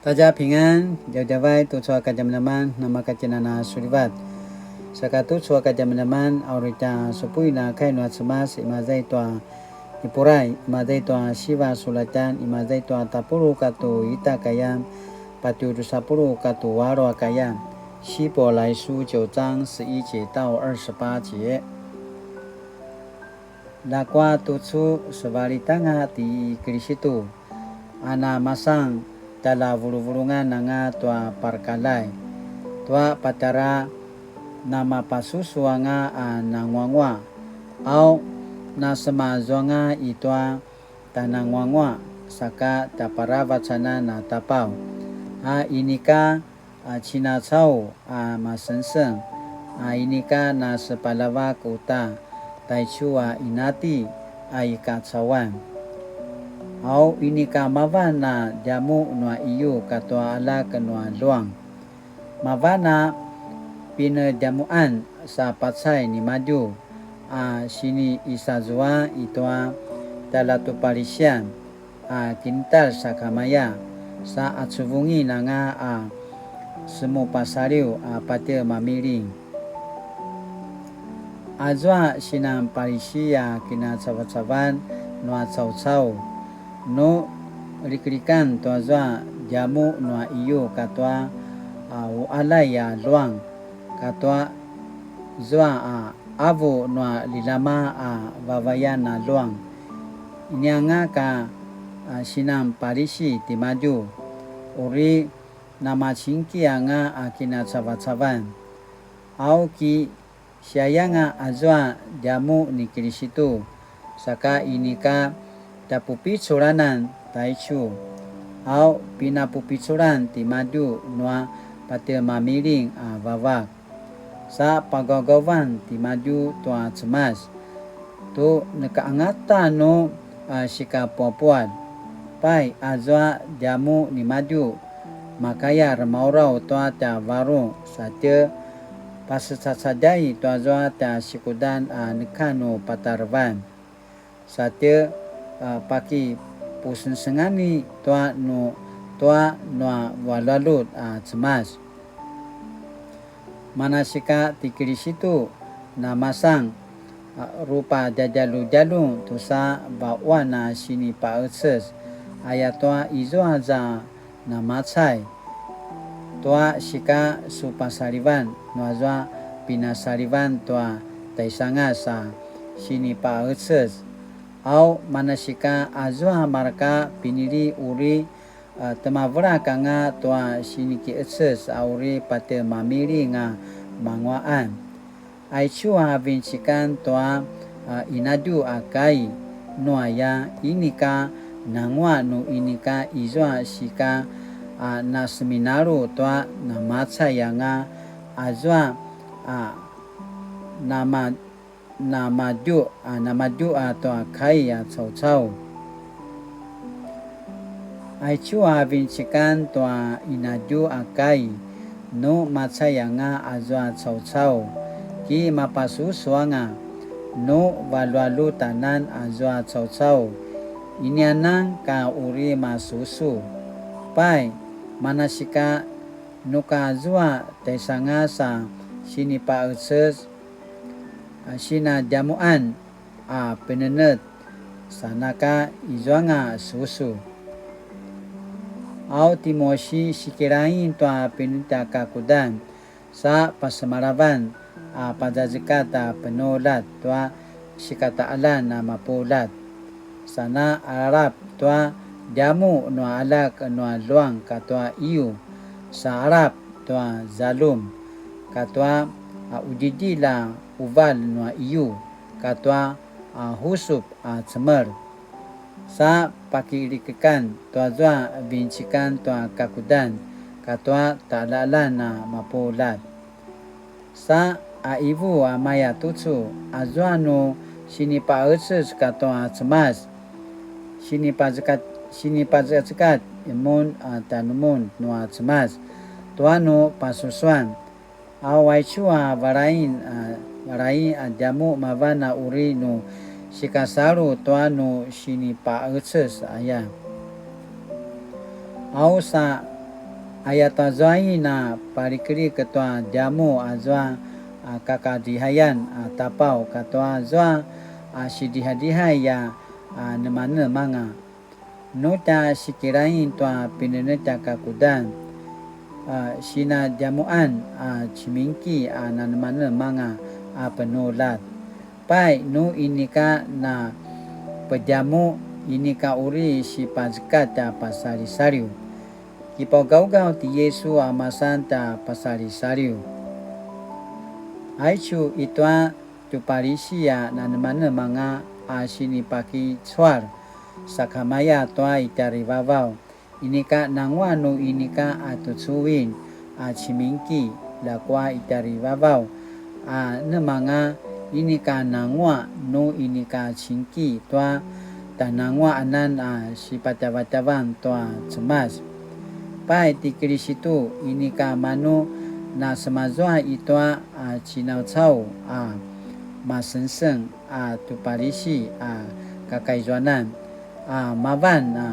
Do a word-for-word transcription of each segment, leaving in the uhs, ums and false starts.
大家平安, djavadjavay tucu a kadjamadjaman namakatjinana sulivat. Saka tucu a kadjamadjaman a uri tja supuin a kai nua Cemas imaza i tua Ipurai, imaza i tua siva sulatjan, imaza i tua tapuluq katua ita a kayan, patje drusa puluq katua alu a kayan. 希伯来书九章十一节到二十八节。 Ljakua tucu sevalit anga ti Kilisitu, a namasan tjaljavuluvulungan anga tua parakaljai, tua patjara namapasusu anga a nanguanguaq, au nasemazuanga i tua tjananguanguaq, saka tjaparavac anan a tapau, a inika a cinacau a masengseng, a inika nasepaljavak uta taicu a inati a i kacauan. Au inika mavan a djamuq nua iyu katua aljak nua ljuang. Mavan a pinedjamuqan sa pacay nimadju a siniisazua i tua tjaljatupalisian a kinitalj sakamaya, sa acuvungin anga a semupasaliw a patje mamiling. Azua sinan palisi a kinacavacavan nua caucau, nu liklikan tuazua djamuq nua iyu katua a uqaljay a ljuang, katua zua a avu nua lilama a vavayan a ljuang, inianga ka, a, sinan palisi timadju, uri namacingki anga a kinacavacavan. Au ki siayanga azua djamuq ni Kilisitu, saka inika tjapupiculanan taicu, au pinapupiculan timadju nua patje mamiling a vavak. Sa pagaugavan timadju tua Cemas, tu neka angata nu a sikapuapual. Pai azua djamuq nimadju, makaya remaurau tua tja varung, satje pasecacadjai tuazua tja sikudan a neka nu patarevan. Satje, a, pakipusengsengani tua nu, tua nua valjualjut a Cemas. Manasika ti Kilisitu namasan, a, rupadjadjaludjalung tusa vaquan a sinipaqeces, ayatua izua za namacay tua sika supasalivan, nuazua pinasalivan tua taisangas a sinipaqeces. Au manasika azua marka pinili uri, a, temavelak anga tua sinikiqeces a uri patje mamiling a manguaqan. Aicu a vincikan tua, a, inadju a kai, nuaya inika nanguaq nu inika izua sika, a, naseminalu tua namacay anga azua, a, nama-, namadju, a, namadju a tua kai a caucau. Aicu a vincikan tua inadju a kai, nu macay anga azua caucau, ki mapasusu anga, nu valjualjutanan azua caucau, inianan ka uri masusu. Pai, manasika nu ka azua taisangas a sinipaqeces, a, sinadjamuqan a penenetj, sa neka izuanga susu. Au ti Musi sikilain tua pinenetj a kakudan, sa pasemalavan a pazazekatj a penuljat tua sikataqaljan a mapuljat. Sa na alalap tua djamuq nua aljak nua ljuang katua iyu, sa alap tua zaljum, katua a qudjidjilj a quvalj nua iyu, katua a husup a cemel. Sa pakilikekan tuazua vincikan tua kakudan, katua taqaljaqaljan a mapuljat. Sa a ivu a maya tucu, azua nu sinipaqecez katua Cemas, sinipazeka-, sinipazekazekatj mun a tanumun nua Cemas, tua nu pasusuan. A aicu a valain, a valain a djamuq mavan a uri nu sikasalu tua nu sinipaqecez aya. Au sa Aya tua zuai na palikelik tua djamuq azua a kakadrihayan a tapaw katua zua a sidrihadrihay a a nemanemanga. Nu tja sikilain tua pinenetj a kakudan a sinadjamuqan a cimingki a nanemanema a penuljat. Pai nu inika na pedjamuq inika uri sipazekatj a pasalisaliw. Kipawgawgaw ti Yisu a masan tja pasalisaliw. Aicu i tua tu Parisi a nanemanemanga a sinipakicual sakamaya tua i tjarivavaw, inika nanguaq nu inika a tucuin a cimingki, ljakua i tjarivavaw a nemanga inika nanguaq nu inika cingki tua tjananguaqanan a sipatjavatjavan tua Cemas. Pai ti Kilisitu inika manu na semazua i tua a cinaucau a masengseng a tu Parisi a kakaizuanan a mavan a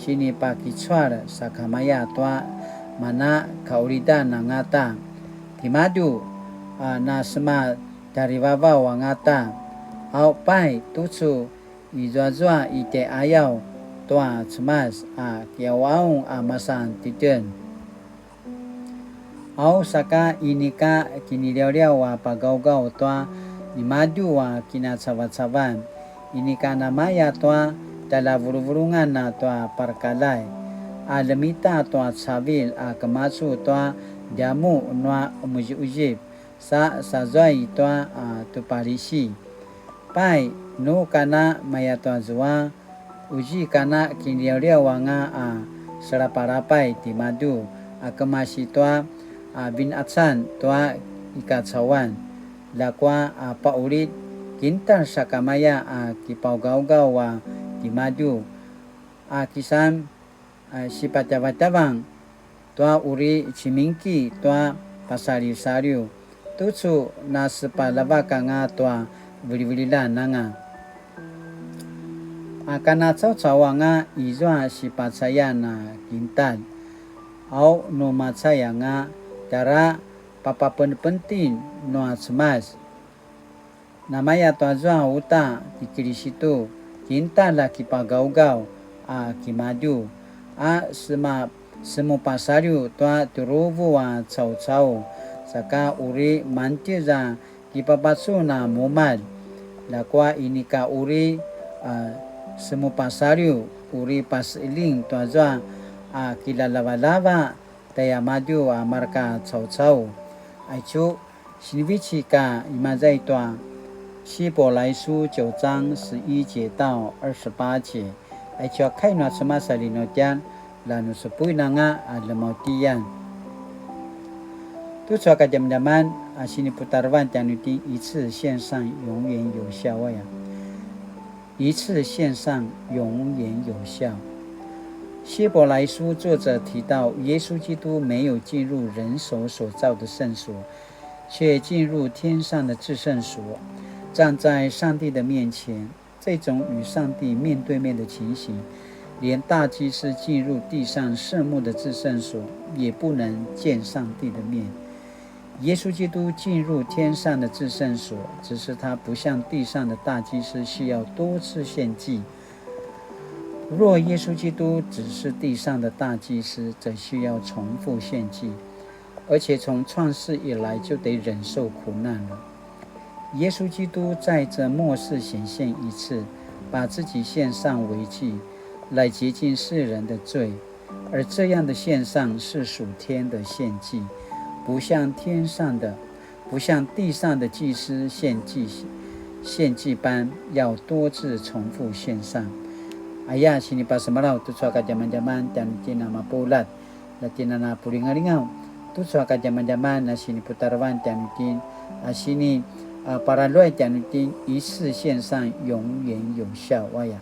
sinipakicual sakamaya tua mana kaulidan angata. Timadju a na sema tjarivavaw angata, au pai tucu izuazua i tjaiqayaw tua Cemas a kiqaung a masan titjen. Au saka inika kiniliawliaw a pagawgaw tua nimadju a kinacavacavan, inika namaya tua tjalavuluvulungan a tua parakaljai, a ljemita tua cavilj a kemacu tua djamuq nua qemuziquzip, sa sazua i tua a tu Parisi. Pai, nu kana maya tua zua, uzi kana kinliawliaw anga a selapalapay timadju a kemasi tua a vinqacan tua i kacauan, ljakua a paqulid kintalj sakamaya a kipawgawgaw a timadju a kisan a sipatjavatjavang tua uri cimingki tua pasaliwsaliw, tucu nasepaljavak anga tua velivelilan anga. A kana caucau anga izua sipacayan a kintalj, au nu macay anga tjara papapenpentin nua Cemas. Namaya tua zua uta ti Kilisitu, kintalj a kipagawgaw a kimadju, a sema-, semupasaliw tua tjuruvu a caucau, saka uri mantjez a kipapacun a mumalj, ljakua inika uri a semupasaliw, uri paseqeljing tua zua a kilalavalava tjaiamadju a marka caucau. Aicu, sinivecik a imaza i tua 希伯来书九章十一节到二十八节, aicu a kai nua Cemas a linutjan, la nu supuin anga a lemautian. Tucu a kadjamadjaman a siniputarevan tjanuitjen, 一次獻上永远有效 aya. 一次献上永远有效。希伯来书作者提到，耶稣基督没有进入人手所造的圣所，却进入天上的至圣所，站在上帝的面前。这种与上帝面对面的情形，连大祭司进入地上圣幕的至圣所，也不能见上帝的面。 耶稣基督进入天上的至圣所，只是他不像地上的大祭司需要多次献祭。若耶稣基督只是地上的大祭司，则需要重复献祭，而且从创世以来就得忍受苦难了。耶稣基督在这末世显现一次，把自己献上为祭，来洁净世人的罪。 而这样的献上是属天的献祭，不像天上的，不像地上的祭司献祭，献祭般要多次重复献上。Aya, sinipasemalaw tucu a kadjamadjaman tjanuitjen a mapuljat, la tjen a na pulingalingaw tucu a kadjamadjaman a siniputarevan tjanuitjen, a sini, a, paraluay tjanuitjen, 一次献上永远有效 aya.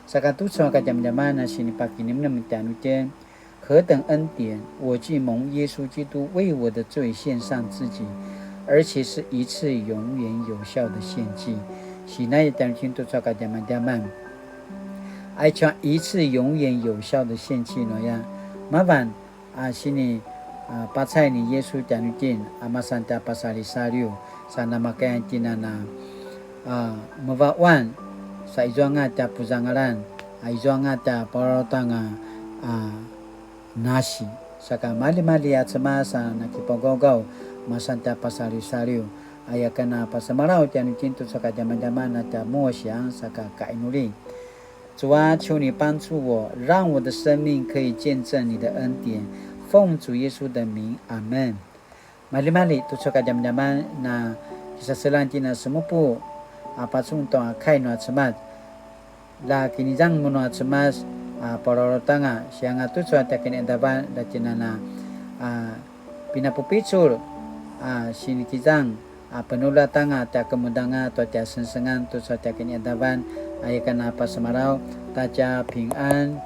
Saka tucu a kadjamadjaman a sinipakinemnem tjanuitjen, 何等恩典！我竟蒙耶稣基督为我的罪献上自己，而且是一次永远有效的献祭。Sinaya tjanuitjen tucu a kadjamadjaman. Aicu a 一次永远有效的献祭 nu aya, mavan a sini, a, pacay ni Yesu tjanuitjen a masan tja pasalisaliw, sa namakayan tjinana, a, mevaquan, sa izuanga tja puzangalan, a izuanga tja palautanga, a, nasi. Saka malimali a Cemas a nakipagaugaw masan tja pasalisaliw, aya ken a pasemalaw tjanuitjen tucu a kadjamadjaman a tja musiang saka kainuli. 主啊，求你帮助我，让我的生命可以见证你的恩典。奉主耶稣的名，阿门。Malimali tucu a kadjamadjaman na kisaselan tjina semupu a pacun tua kai nua Cemas. La kinizang mun nua Cemas a palaulautanga, sianga tucu a tja kiniqadavan la tjinana a pinapupicul a sinikizang a penulatanga tja kemudanga tua tja sengsengan tucu a tja kiniqadavan, aya ken a pasemalaw ta tja pingan.